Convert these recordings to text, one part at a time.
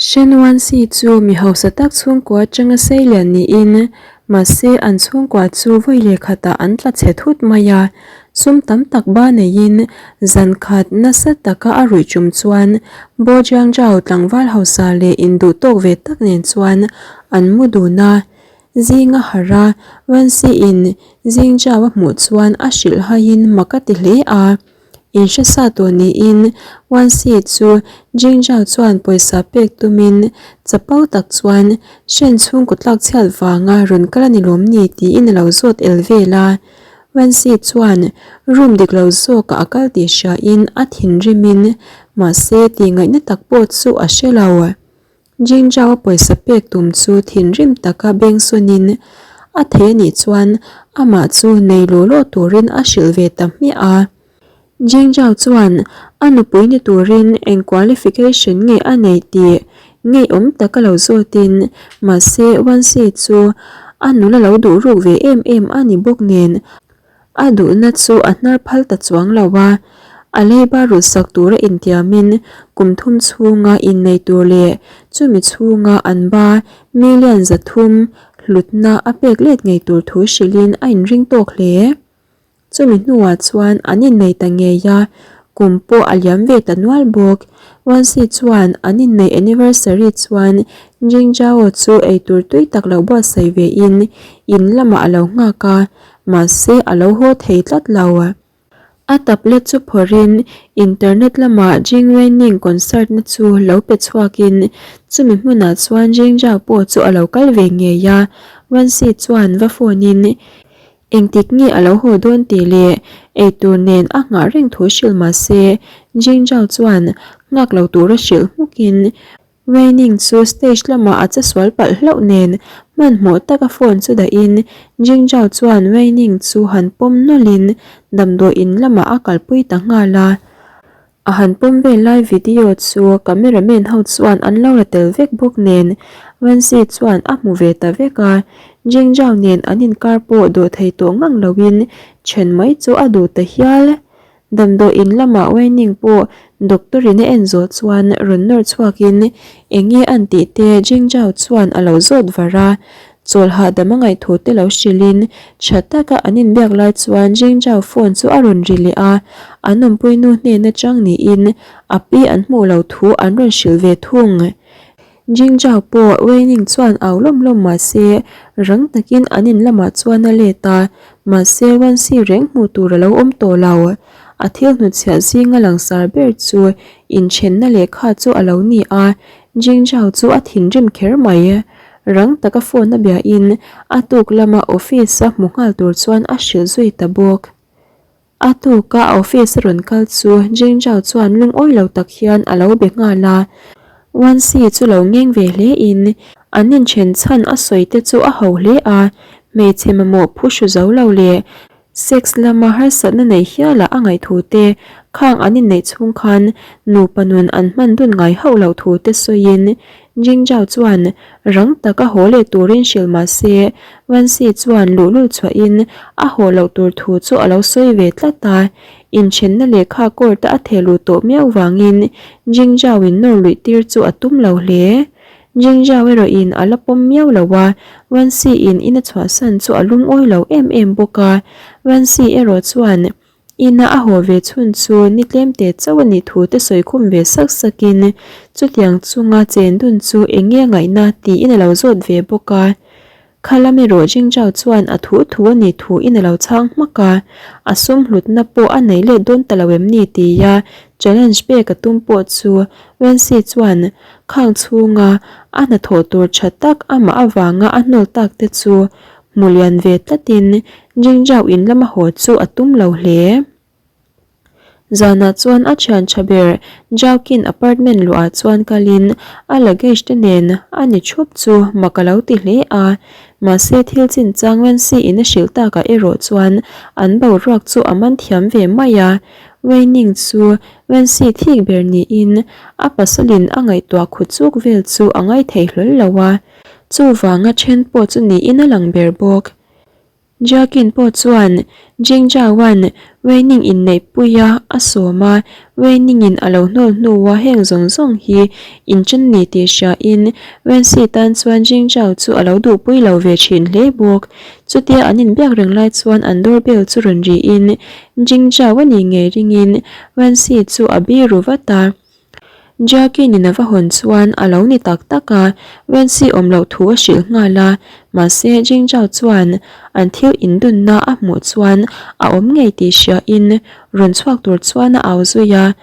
Shen Wanxi chu mi hausa tak chhungkua atanga seilian niin, mahse an chhungkua chu vawi leh khatah an tla chhe thut mai a. Sum tam tak ba neiin zan khat nasa taka a ruih tum chuan Bo Jiangzhao tlangval hausa leh induh tawk ve tak nen chuan an mu dun a. Zinga harh a, Wanxi-in Jingzhao a hmuh chuan a hrilh haiin mak a ti hle a. Inhre sa tawh niin Wanxi chu Jingzhao chuan pawisa pek tumin chapo tak chuan Shen chhungkaw tlak chhiat vanga rawn kal a ni lawm ni tiin a lo zawt el vel a. Wanxi chuan room dik lo zawkah a kal tih hriain a thinrimin mahse tih ngaihna tak pawh chu a hre lo. Jingzhao pawisa pek tum chu thinrim taka beng sawnin a thei a nih chuan amah chu nei law law turin a hrilh ve ta hmiah a. Jingzhao chuan a nupui ni turin eng qualification nge a nei tih ngeiawm taka lo zawtin mahse Wanxi chu a nula lo duh ruk ve em em a ni bawk nen A duhna chu a hnar phal ta chuang lo a, a leiba rulhsak tura intiamin kum thum chhunga innei tur leh chumi chhunga an ba million 300 hlutna a pek let ngei tur thu hrilhin a inring tawk hle. Chumi hnuah chuan an innei ta ngei a, kum pawh a liam ve ta nual bawk. Wanxi chuan an inneih anniversary chuan Jingzhao chu eitur tui tak lo buatsaih vein in lamah a lo nghak a, Mahse a lo haw thei tlat lo. A tablet chu phawrhin internet lamah Jing Weining concert na chu lo pe chhuakin chumi hmunah chuan Jing Zhao pawh chu a lo kal ve ngei a. Wenxi chuan va phone in engtik nge a lo haw dawn tih leh eitur nen a nghah reng thu hrilh mahse Jing Zhao chuan nghak lo tura hrilh hmukin Weining chu stage lamah a che sual palh hlauh nen hmanhmawh taka phone chu dahin Jingzhao chuan Weining chu han pawm nawlhin damdawi in lamah a kalpui ta nghal a. A han pawm vel lai video chu cameraman ho chuan an lo la tel vek bawk nen Wenxi chuan a hmu ve ta vek a. Jingzhao nen an inkar pawh dawh thei tawh ngang loin then mai chu a duh ta hial. Damdawi in lamah Weining pawh doctor in a en zawh chuan rawn nawr chhuakin eng nge an tih te Jingzhao chuan a lo zawt var a. Chawl hahdam a ngaihthu te lo hrilhin tha taka an inbiak lai chuan Jingzhao phone chu a rawn ri leh a, an awmpuinu hnen atang niin a pi an hmuh lo thu an rawn hrilh ve thung. Jingzhao pawh Weining chuan au lawm lawm mah se rang takin an in lamah chuan a let a, mahse Wenxi reng hmuh tur a lo awm tawh lo. A thil hnutchhiah zinga langsar ber chu inthenna lehkha chu a lo ni a, Jingzhao chu a thinrim kher mai. Rang taka phone a biahin a tuk lama office a hmu nghal tur chuan a hrilh zui ta bawk. A tuka a office a rawn kal chu Jingzhao chuan lungawi lo tak hian a lo be nghal a. Wanxi chu lo ngeng ve hle in an inthen chhan a sawi te chu a ho hle a, hmeichhe mamawh phu hru zo lo leh sex lama harsatna nei hiala a ngaihthu te khang an inneih chhung khan nupa nun an hman dun ngai hauh loh thu te sawiin Jingzhao chuan rang taka haw leh turin hrilh mah se, Wenxi chuan luhlul chhuahin a haw loh tur thu chu a lo sawi ve tlat a. Inthenna lehkha court-a a theh luh tawh miau vangin Jingzhao-in nawr luih tir chu a tum lo hle. Jingzhao erawhin a la pawm miau lo a, Wenxi-in in a chhuahsan chu a lungawi lo em em bawk a. Wenxi erawh chuan Ina a haw ve chhun chu ni tlem te chauh a nih thu te sawi khum ve sak sakin chutiang chunga chen dun chu eng nge ngaihna tiin a lo zawt ve bawk a. Khalam erawh Jingzhao chuan a thu thu a nih thu in a lo chhang hmak a, a sum hlutna pawh a nei let dawn ta lo em ni tia challenge pek a tum pawh chu Wenxi chuan khang chhunga a hnathawh tur tha tak amah avanga a hnawl tak te chu Hmu lian ve tlatin Jingzhao in lama haw chu a tum lo hle. Zanah chuan a thian tha ber Zhaokin apartment luah chuan kalin a luggage te nen a ni thup chu mak a lo ti hle a. Mahse thil chinchang Wenxi in a hrilh takah erawh chuan an boruak chu a man thiam ve mai a. Weining chu Wenxi thik ber niin a pasalin a ngaihtuah khut chuk vel chu a ngaithei hlawl lo a. Chuvanga then pawh chu niin a lang ber bawk. Jiakin pawh chuan Jingzhao-a'n Weining inneihpuia a sawm a, Weining-in a lo hnawl hnua heng zawng zawng hi inṭan ni tih hriain Wenxi tan chuan Jingzhao chu a lo duhpui lo ve ṭhin hle bawk. Chutia an inbiak reng lai chuan an doorbell chu rawn riin Jingzhao a nih ngei ringin Wenxi chu a biru vat a. Jackie-in a va hawn chuan a lo ni tak tak a, Wenxi awm loh thu a hrilh nghal a, mahse Jingzhao chuan an thil indunna a hmuh chuan a awm ngei tih hriain rawn chhuak tur chuan a au zui a.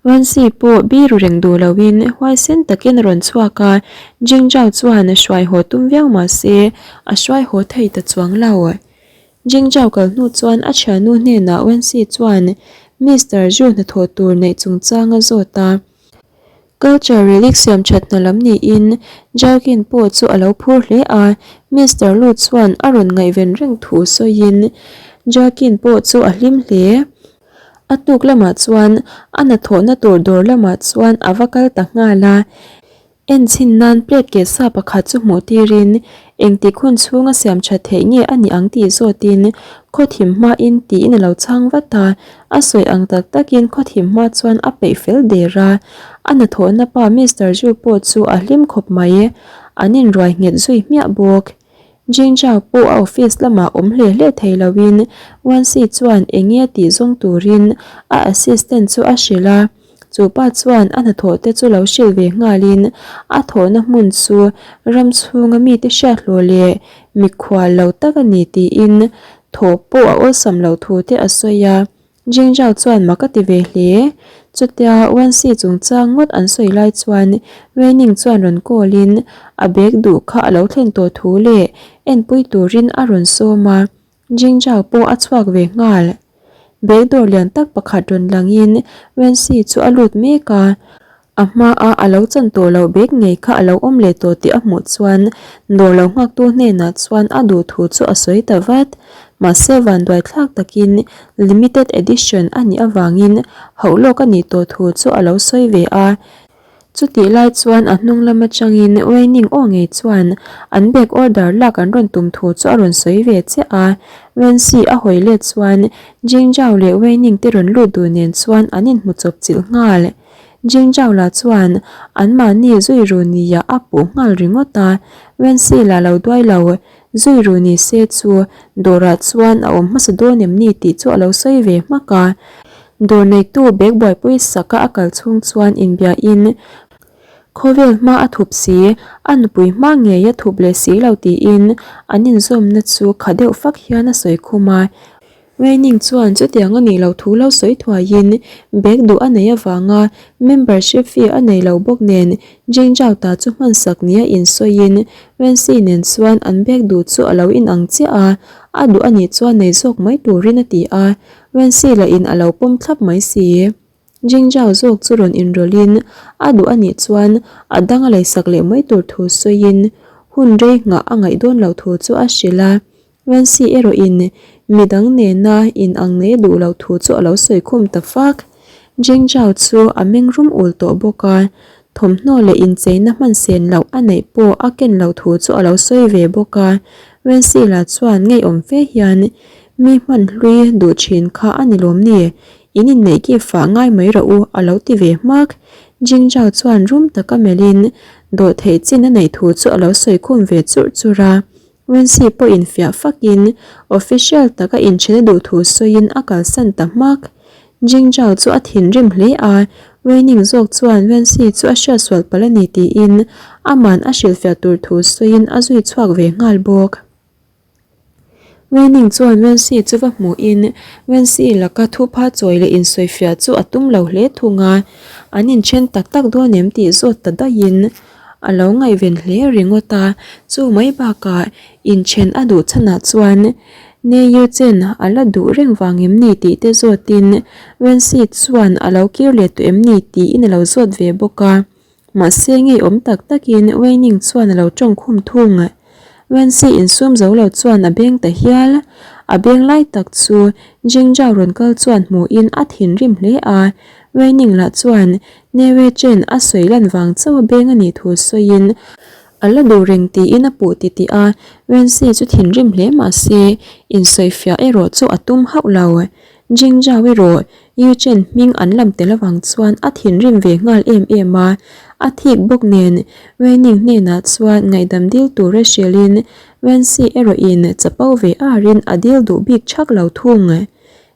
Wenxi pawh biru reng duh loin huaisen takin a rawn chhuak a, Jingzhao chuan hruai haw tum viau mahse a hruai haw thei ta chuang lo. Jingzhao kal hnu chuan a thiannu hnenah Wenxi chuan Mister Zhu hnathawh tur neih chungchang a zawt a. Culture relic siam that hna lam niin Jarkin pawh chu a lo phur hle a, Mister Lu chuan a rawn ngaihven reng thu sawiin Jarkin pawh chu a hlim hle. A tuk lamah chuan a hnathawhna tur dawr lamah chuan a va kal ta nghal a. En chhin nan plate keh sa pakhat chu hmuh tirin engtik hun chhunga siam that theih nge a nih ang tih zawtin khawthim hmain tiin a lo chhang vat a, a sawi ang tak takin khawthim hma chuan a peih fel der a, a hnathawhna pa Mister Zhu pawh chu a hlim khawp mai, an inruai nghet zui hmiah bawk. Jinja pawh a office lamah awm hle hle thei loin Wansi chuan eng nge tih zawng turin a assistant chu a hrilh a, chu pa chuan a hnathawh te chu lo hrilh ve nghalin a thawhna hmun chu ram chhunga mite hriat hlawh leh mikhual lo tak a ni tiin thawh pawh a awlsam loh thu te a sawi a. Jingjao chuan mak a ti ve hle. Chutia Wenxi chungchang ngawt an sawi lai chuan Weining chuan rawn call in a bag duh kha a lo thlen tawh thu leh enpui turin a rawn sawm a, Jingjao pawh a chhuak ve nghal. Bag dawr lian tak pakhat rawn langin Wenxi chu a lut mek a, A hmaa a lo chan tawh loh bag ngei kha a lo awm leh tawh tih a hmuh chuan dawr lo nghaktu hnenah chuan a duh thu chu a sawi ta vat. Mahse vanduai thlak takin limited edition a nih avangin hauh lawk a nih tawh thu chu a lo sawi ve a. Chutih lai chuan a hnung lam atangin Weining aw ngei chuan an bag order lak an rawn tum thu chu a rawn sawi ve chiah a. Wenxi a hawi let chuan Jingzhao leh Weining te rawn lut duh nen chuan an inhmu chawp chilh nghal. Jingzhao lah chuan anmahni zui ru nia a puh nghal ringawt a, Wenxi lah lo duai lo, zui ru ni se chu dawrah chuan a awm hmasa dawn em ni tih chu a lo sawi ve hmak a. Dawr neitu bag buaipui saka a kal chhung chuan inbiain khawvel hma a thup si, a nupui hma ngei a thup leh si lo tiin an inzawmna chu kha deuh fak hian a sawi khum a. Weining chuan chutiang a nih loh thu lo sawi thuaiin bag duh a neih avanga membership fee a nei lo bawk nen Jingzhao ta chu hmansak nia insawiin Wenxi nen chuan an bag duh chu a lo inang chiah a, a duh a nih chuan nei zawk mai turin a ti a, Wenxi lahin a lo pawm thlap mai si. Jingzhao zawk chu rawn inrawlhin a duh a nih chuan a dang a leisak leh mai tur thu sawiin hun rei nghah a ngaih dawn loh thu chu a hrilh a. Nancy erawhin midang nena in ang nei duh loh thu chu a lo sawi khum ta fak. Jing Zhao chu a meng rum ul tawh bawk a, thawmhnaw leh incheina hman sen loh a neih pawh a ken loh thu chu a lo sawi ve bawk a. Nancy lah chuan ngeiawm fe hian, Mi hman hlui duh thin kha a ni lawm ni? In inneih ki fah ngai mai rawh u a lo ti ve hmak. Jing Zhao chuan rum taka melhin dawhtheih chin a neih thu chu a lo sawi khum ve churh churh a. Wenxi pawhin fiah fakin official taka inchhena duh thu sawiin a kalsan ta hmak. Jingzhao chu a thinrim hle a, Weining zawk chuan Wenxi chu a hriatsual palh a ni tiin aman a hrilhfiah tur thu sawiin a zui chhuak ve nghal bawk. Weining chuan Wenxi chu va hmuhin Wenxi laka thupha chawi leh insawifiah chu a tum lo hle thung a, an inchen tak tak dawn em tih zawt ta daihin A lo ngaihven hle ringawt a, chu mai bakah inthen a duh chhanah chuan Ne Yu Chen a la duh reng vang em ni tih te zawtin Wenxi chuan a lo kir leh tawh em ni tiin a lo zawt ve bawk a. Mahse ngeiawm tak takin Wei Ning chuan a lo tawng khum thung. Wenxi insum zo lo chuan a beng ta hial. A beng lai tak chu Jingzhao rawn kal chuan hmuhin a thinrim hle a, Wei Ning lah chuan Newe Chen a sawi lan vang chauh a beng a nih thu sawiin. A la duh reng tiin a puh titih a, Wensi chu thinrim hle mah se insawifiah erawh chu a tum hauh lo. Jingzhao erawh Yu Chen hming an lam tel avang chuan a thinrim ve nghal em em a, a thik bawk nen Weining hnenah chuan ngaihdam dil tura hrilhin Wensi erawhin chapo ve arin a dil duh bik thak lo thung.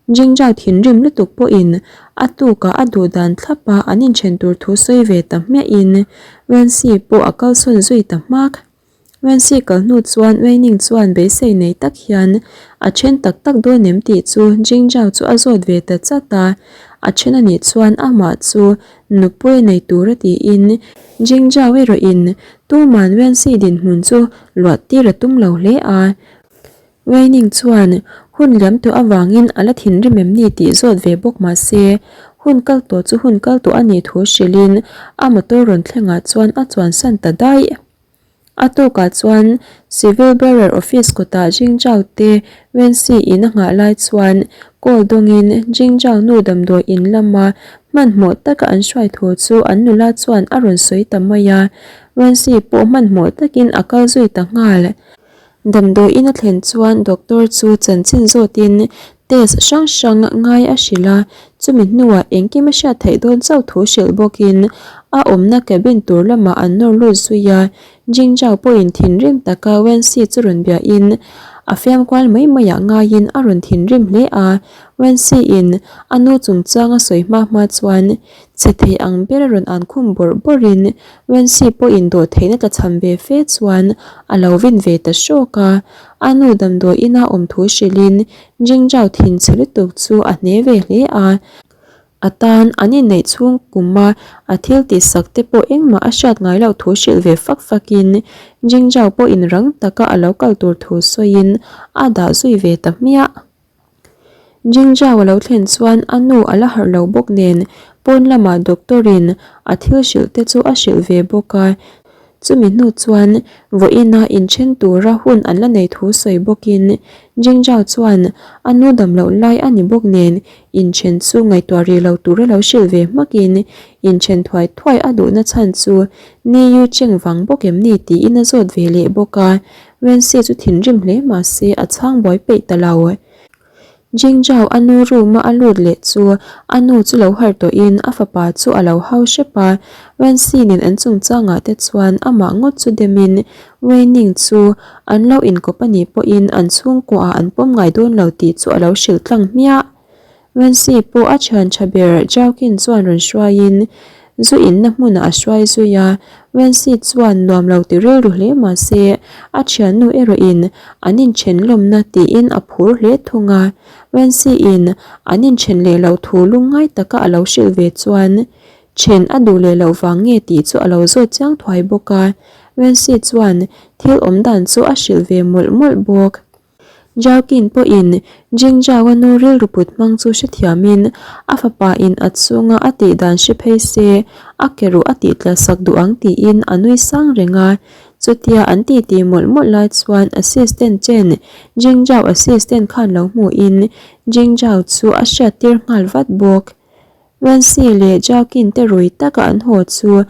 Jingzhao thinrim lutuk pawhin a tukah a duh dan thlapa an inthen tur thu sawi ve ta hmiahin Wensi pawh a kalsawn zui ta hmak. Wensi kal hnu chuan Weining chuan beisei nei tak hian a then tak tak dawn em tih chu Jingzhao chu a zawt ve ta chat a, a then a nih chuan amah chu nupui a nei tur a tiin Jingzhao erawhin tuman Wensi dinhmun chu luah tir a tum lo hle a. Weining chuan hun liam tawh avangin a la thinrim em ni tih zawt ve bawk mah se, hun kal tawh chu hun kal tawh a nih thu hrilhin a motor rawn thlengah chuan a chuansan ta daih. A tawkah chuan Civil Bearer Office kawtah Jingzhao te Wenxi in a nghah lai chuan call dawngin Jingzhao nu damdawi in lama hmanhmawh taka an hruai thu chu an nula chuan a rawn sawi ta mai a, Wenxi pawh hmanhmawh takin a kal zui ta nghal. Damdawi in a thlen chuan doctor chu chanchin zawtin test hrang hrang ngai a hrilh a, chumi hnuah engkim a hriat theih dawn chauh thu hrilh bawkin a awmna cabin tur lamah an nawr lut zui a, Jingzhao pawhin thinrim taka Wenxi chu rawn biahin a fiam kual mai maiah ngaiin a rawn thinrim hle a, Wenxi in a nu chungchang a sawi hma hma chuan che thei ang ber a rawn an khum bawrh bawrhin Wenxi pawhin dawhtheihna tlachham ve fe chuan a lo vin ve ta hrawk a, a nu damdawi ina awm thu hrilhin Jingzhao thinchhe lutuk chu a hne ve hle a. A tan an inneih chhung kuma a thil tihsak te pawh engmah a hriat ngai loh thu hrilh ve fak fakin Jingzhao pawhin rang taka a lo kal tur thu sawiin a dah zui ve ta hmiah. Jingzhao a lo thlen chuan a nu a la harh lo bawk nen pawn lamah doctor in a thil hrilh te chu a hrilh ve bawk a, chumi hnu chuan vawiina inthen tura hun an la nei thu sawi bawkin Jingzhao chuan a nu dam loh lai a ni bawk nen inthen chu ngaihtuah rih lo tura lo hrilh ve hmakin inthen thuai thuai a duhna chhan chu Ni Yu Cheng vang bawk em ni tiin a zawt ve leh bawk a. Wenxi chu thinrim hle mah se a chhang buai peih ta lo. Jingzhao a nu room a a lut leh chu a nu chu lo harh tawhin a fapa chu a lo hau hrep a. Wenxi nen an chungchangah te chuan amah ngawt chu demin Weining chu an lo inkawp a nih pawhin an chhungkuaah an pawm ngai dawn lo tih chu a lo hrilh tlang hmiah. Wenxi pawh a thian tha ber Zhaoqin chuan rawn hruaiin zu inna hmunah a hruai zui a, Wenxi chuan nuam lo ti rilru hle mah se a thiannu erawhin an inthen lawmna tiin a phur hle thung a, Wenxi in an inthen leh loh thu lungngai taka a lo hrilh ve chuan then a duh leh loh vang nge tih chu a lo zawt chiang thuai bawk a, Wenxi chuan thil awm dan chu a hrilh ve mawlh mawlh bawk. Jalkin pawhin Jingzhao-a nu rilru put hmang chu hrethiamin a fapa in a chunga a tih dan hre phei se a ke ruh a tih tla sak duh ang tiin a nui sang reng a. Chutia an titi mawlh mawlh lai chuan assistant chen Jingzhao assistant khan lo hmuhin Jingzhao chu a hriattir nghal vat bawk. Wenxi leh Jakin te rui taka an haw chu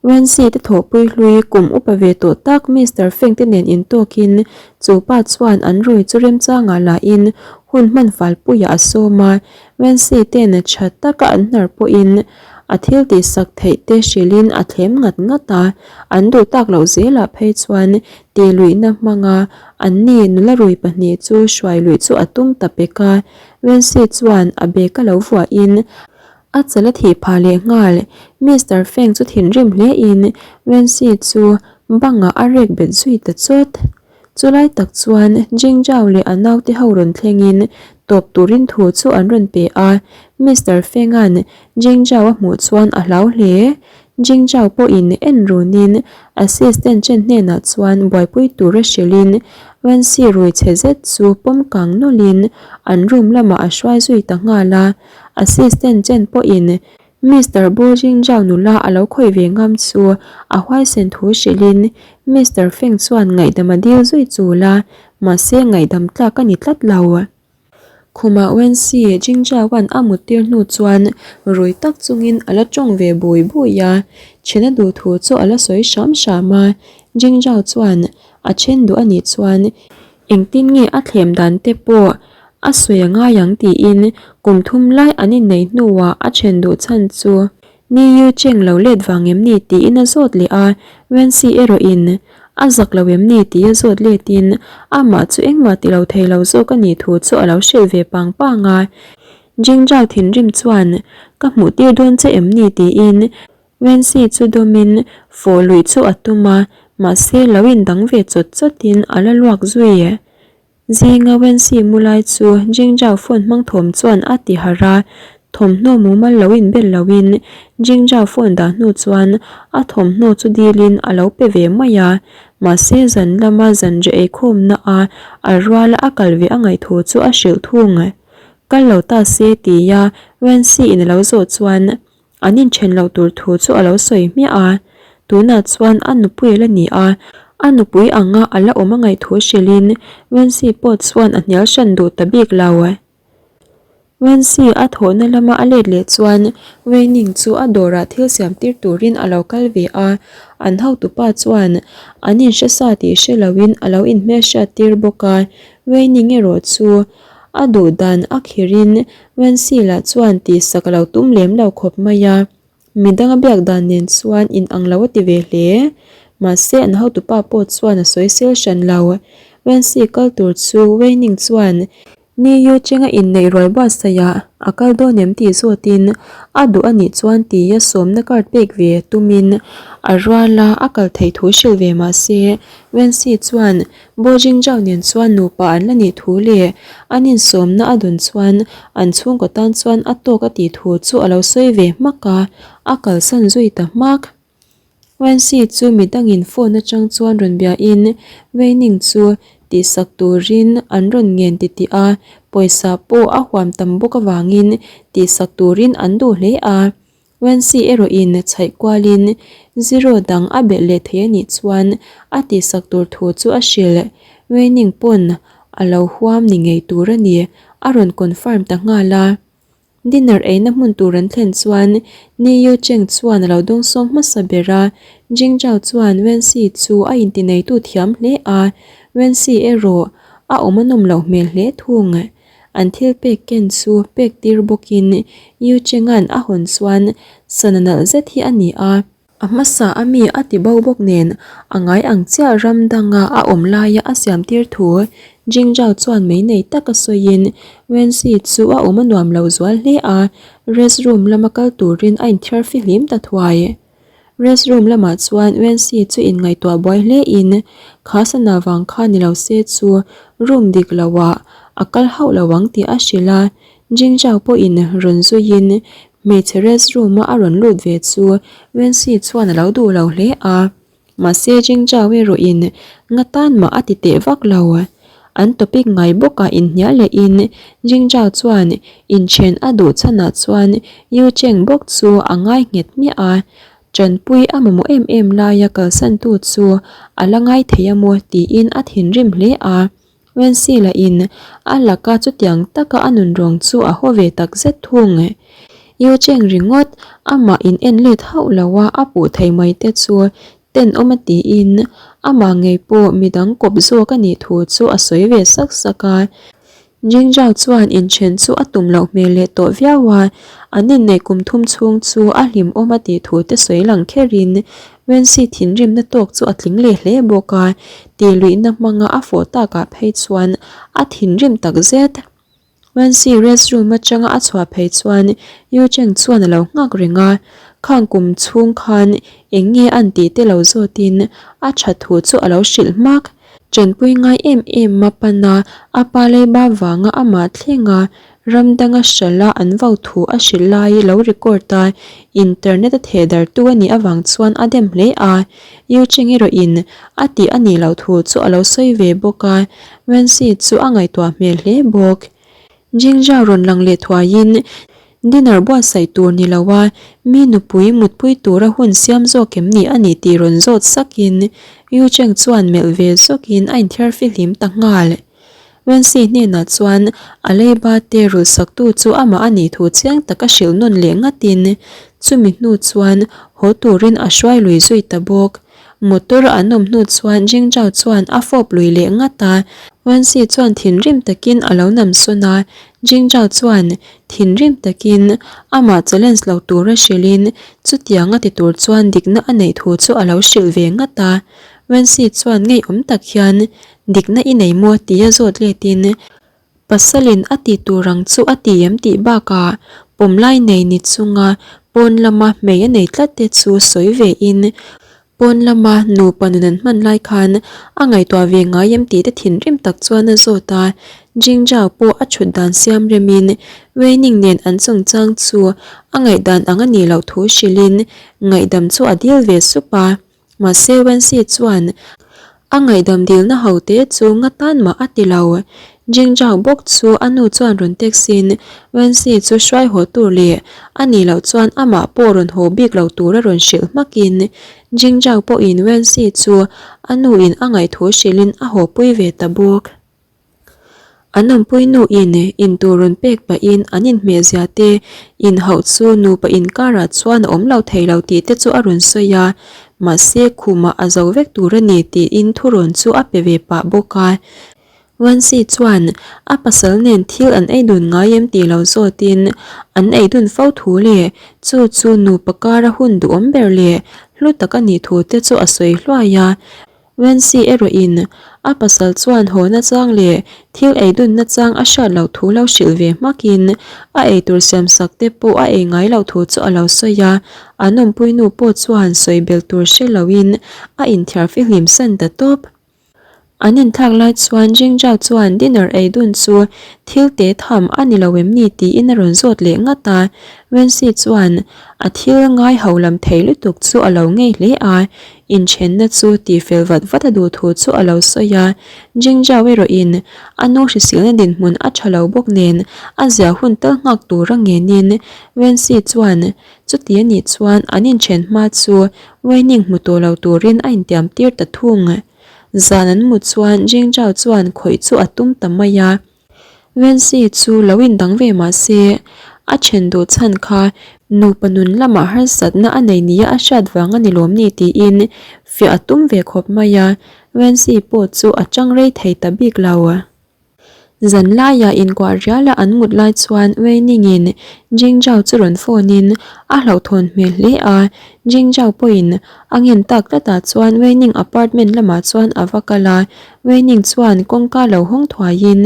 Wenxi te thawhpui hlui kum upa ve tawh tak Mister Feng te nen intawkin chu pa chuan an rui chu remchangah lahin hun hman falpuiah a sawm a, Wenxi ten tha taka an hnar pawhin a thil tihsak theih te hrilhin a thlem ngat ngat a, an duh tak loh zelah phei chuan tihluihna hmanga anni nula rui pahnih chu hruai luih chu a tum ta pek a. Wenxi chuan a bag a lo vuahin a chal a thih phah leh nghal. Mister Feng chu thinrim hle in Wenxi chu bangah a rek bet zui ta chawt. Chulai tak chuan Jingzhao leh a naute ho rawn thlengin tawp turin thu chu an rawn pe a. Mister Feng-a'n Jingzhao a hmuh chuan a hlau hle. Jingzhao pawhin en runin assistant chen hnenah chuan buaipui tura hrilhin Wenxi rui chhe zet chu pawm kang nawlhin an room lamah a hruai zui ta nghal a. Assistant chen pawhin Mister Bo Jingzhao nula a lo khawih ve ngam chu a huaisen thu hrilhin Mister Feng chuan ngaihdam a dil zui chul a, mahse ngaihdam tlak a ni tlat lo. Khumah Wenxi Jingzhaoan a muttir hnu chuan rui tak chungin a la tawng ve bui bui a. Ṭhen a duh thu chu a la sawi hram hram a, Jingzhao chuan a ṭhen duh a nih chuan engtin nge a thlem dan te pawh a sawi a ngai ang tiin kum thum lai an inneih hnuah a ṭhen duh chhan chu Ni Yu Cheng lo let vang em ni tiin a zawt leh a, Wenxi erawhin a zak lo em ni tih a zawt letin amah chu engmah ti lo thei lo zawk a nih thu chu a lo hrilh ve pang pang a. Jingzhao thinrim chuan ka hmuh tir dawn che em ni tiin Wenxi chu dawmin fawh luih chu a tum a, mahse lo indang ve chawt chawtin a la luak zui. Zinga Wenxi mu lai chu Jingzhao phone hmang thawm chuan a ti harh a, thawmhnaw mumal lo inbel loin Jingzhao phone dah hnu chuan a thawmhnaw chu dilin a lo pe ve mai a, mahse zan lama zanriah eikhawmna a a ruala a kal ve a ngaihthu chu a hrilh thung. Kal lo ta se tia Wenxi in a lo zawh chuan An inṭhen loh tur thu chu a lo sawi hmiah a, tunah chuan a nupui a la ni a, a nupui anga a la awm a ngaih thu hrilhin Wenxi pawh chuan a hnial hran duh ta bik lo. Wenxi a thawhna lama a let leh chuan Weining chu a dawrah thil siam tir turin a lo kal ve a, an hotupa chuan an inhre sa tih hre loin a lo inhmelhriat tir bawk a, Weining erawh chu a duh dan a khirin Wenxi lah chuan tihsak a lo tum lem lo khawp mai a, midang a biak dan nen chuan in ang lo a ti ve hle. Mahse an hotupa pawh chuan a sawi sel hran lo. Wenxi kal tur chu Weining chuan Ni Yu Cheng a inneih rual buatsaih ah a kal dawn em tih zawtin a duh a nih chuan tia sawmna card pek ve tumin a rual a, a kal theih thu hrilh ve mahse Wenxi chuan Bo Jingzhao nen chuan nupa an la nih thu leh an insawmna a dawn chuan an chhungkaw tan chuan a tawk a tih thu chu a lo sawi ve hmak a, a kalsan zui ta hmak. Wenxi chu midangin phone atang chuan rawn biain Weining chu tihsak turin an rawn ngen titih a, pawisa pawh a huam tam bawk avangin tihsak turin an duh hle a. Wenxi erawhin chhaih kualin zero dang a belh leh thei a nih chuan a tihsak tur thu chu a hrilh. Weining pawn a lo huam ni ngei tur a ni, a rawn confirm ta nghal a. Dinner eina hmun tur an thlen chuan Ni Yu Cheng chuan a lo dawngsawng hmasa ber a, Jing Zhao chuan Wenxi chu a intineitu thiam hle a, Wenxi erawh a awm a nawm loh hmel hle thung. An thil pek ken chu pek tir bawkin Yu Cheng-a'n a hawn chuan sana nalh zet hi a ni a. A hmasa a mi a ti bo bawk nen a ngai ang chiah ram danga a awm laia a siam tir thu Jing Zhao chuan mei nei taka sawiin Wenxi chu a awm a nuam lo zual hle a, rest room lama kal turin a inthiar fihlim ta thuai. Rest room lamah chuan Wenxi chu inngaihtuah buai hle in kha sana vang kha ni lo se chu room dik lo ah a kal hauh lo ang tih a hrilh a, Jing Zhao pawhin rawn zuiin hmeichhe rest room a a rawn lut ve chu Wenxi chuan a lo duh lo hle a. Mahse Jing Zhao erawhin nga tan mah a ti teh vak lo. An topic ngai bawkah inhnial lehin Jing Zhao chuan inthen a duh chhanah chuan Yu Cheng bawk chu a ngai nghet hmiah a, tanpui a mamawh em em laia kalsantu chu a la ngai thei a maw tiin a thinrim hle a. Wenxi lahin a laka chutiang taka a nunrawng chu a haw ve tak zet thung. Yu Cheng ringawt amah in en let hauh lo a a puh thei mai te chu tenawm a tiin amah ngei pawh midang kawp zawk a nih thu chu a sawi ve sak sak a. Jingzhao chuan inthen chu a tum loh hmel leh tawh viau a, an inneih kum thum chhung chu a hlimawm a tih thu te sawi lang kherin Wenxi thinrimna tawk chu a tling leh hle bawk a, tihluihna hmanga a fawh takah phei chuan a thinrim tak zet. Wenxi rest room atanga a chhuah phei chuan Yu Cheng chuan a lo nghak reng a, khang kum chhung khan eng nge an tih te lo zawtin a that thu chu a lo hrilh hmak. Tanpui ngai em em a pan a, a pa leiba vanga amah thleng a, ram danga hralh a an vau thu a hrilh lai lo record a, internet a theh dartu a nih avang chuan a dem hle a. Yu Cheng erawhin a tih a nih loh thu chu a lo sawi ve bawk a, Wenxi chu a ngaihtuah hmel hle bawk. Jingzhao rawn lang leh thuaiin dinner buatsaih tur ni lo a, mi nupui mutpui tura hun siam zawk em ni a nih tih rawn zawt sakin Yu Cheng chuan melh ve zawkin a inthiar fihlim ta nghal. Wenxi hnenah chuan a leiba te rulhsaktu chu amah a nih thu chiang taka hrilh nawn leh ngatin. Chumi hnu chuan haw turin a hruai lui zui ta bawk. Motor an awm hnu chuan Jingzhao chuan a fawp lui leh ngat a, Wenxi chuan thinrim takin a lo nam sawn a, Jingzhao chuan thinrim takin amah challenge lo tura hrilhin chutiang a ti tur chuan dikna a neih thu chu a lo hrilh ve ngat a. Wenxi chuan ngeiawm tak hian dikna i nei maw tia zawt letin Pasalin a ti tur ang chu a ti em tih bakah pawmlai nei ni chunga pawn lama hmei a nei tlat te chu sawi ve in pawn lama nupa nun an hman lai khan a ngaihtuah ve ngai em tih te thinrim tak chuan a zawt a. Jingjao pawh a thut dan siam remin Weining nen an chungchang chu a ngaihdan ang a nih loh thu hrilhin ngaihdam chu a dil ve sup a. Mahse Wenxi chuan a ngaihdam dilna ho te chu nga tan mah a ti lo. Jingzhao bawk chu a nu chuan rawn text in Wenxi chu hruai haw tur leh a nih loh chuan amah pawh rawn haw bik lo tur a rawn hrilh hmak in Jingzhao pawhin Wenxi chu a nu in a ngaihthu hrilhin a haw pui ve ta bawk. An awmpui nu in intur rawn pek pahin an inhmeh zia te inhauh chu nupa inkarah chuan a awm lo thei lo tih te chu a rawn sawi a, mahse khumah a zo vek tur a ni tiin thurawn chu a pe ve pah bawk a. Wansi chuan a pasal nen thil an ei dun ngai em tih lo zawtin an ei dun fo thu leh chu chu nupa kara hun duhawm ber leh hlu tak a nih thu te chu a sawi hluai a. Wensi erawhin a pasal chuan haw nachang leh thil ei dun nachang a hriat loh thu lo hrilh ve hmakin a eitur siam sak te pawh a ei ngai loh thu chu a lo sawi a, an awmpui nu pawh chuan sawi bel tur hre loin a inthiar fihlim san ta tawp. An inthlak lai chuan Jingzhao chuan dinner ei dun chu thil te tham a ni lo em ni tiin a rawn zawt leh ngat a, Wensi chuan a thil ngai ho lam thei lutuk chu a lo ngei hle a, Inthenna chu tihfel vat vat a duh thu chu a lo sawi a, Jingzhao erawhin a nu hrisilna dinhmun a tha lo bawk nen a zia hun tal nghak tura ngenin Wenxi chuan chuti a nih chuan an inthen hma chu Weining hmu tawh lo turin a intiam tir ta thung. Zan an mut chuan Jingzhao chuan khawih chu a tum ta mai a. Wenxi chu lo indang ve mah se, a then duh chhan kha nupa nun lamah harsatna a nei nia a hriat vang a ni lawm ni tiin fiah a tum ve khawp mai a, Wenxi pawh chu a chang rei thei ta bik lo. Zan laiah inkuah riala an mut lai chuan Weiningin Jingzhao chu rawn phone in a hlauhthawn hmel hle a, Jingzhao pawhin a ngen tak tlatah chuan Weining apartment lamah chuan a va kal a, Weining chuan kawngka lo hawng thuaiin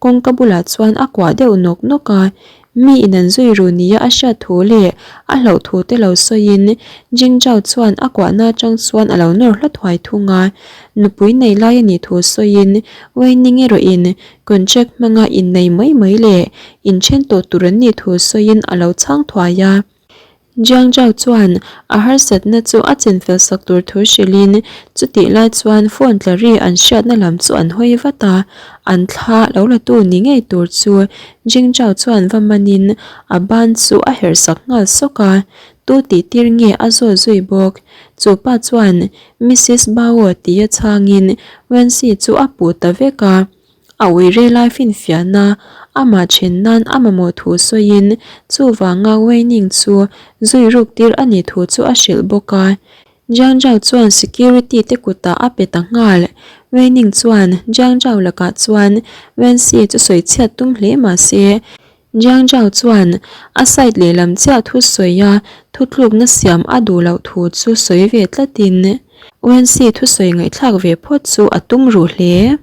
kawngka bulah chuan a kuah deuh nawk nawk a, mi in an zui ru nia a hriat thu leh a hlauh thu te lo sawiin Jingzhao chuan a kuahna atang chuan a lo nawr hla thuai thung a, nupui nei lai a nih thu sawiin Weining erawhin contract hmanga innei mai mai leh inthen tawh tur an nih thu sawiin a lo chhang thuai a. Jiang Zhao chuan a harsatna chu a chenfel sak tur thu hrilhin chutih lai chuan phone tla ri an hriatna lam chu an hawi vat a, an thla lo la tu ni ngei tur chu Jing Zhao chuan va manin a ban chu a herh sak nghal sawk a, tu tih tir nge a zawt zui bawk. Chu pa chuan Missus Bao tia chhangin Wenxi chu a puh ta vek a. A ui rei lai finfiahna amah then nan a mamawh thu sawiin chuvanga Weining chu zui ruk tir a nih thu chu a hrilh bawk a. Jiang Zhao chuan security te kutah a pe ta nghal. Weining chuan Jiang Zhao lakah chuan Wenxi chu sawi chhiat tum hle mah se Jiang Zhao chuan a side lehlam chiah thu sawi a thutlukna siam a duh loh thu chu sawi ve tlatin Wenxi thusawi ngaihthlak ve phawt chu a tum ruh hle.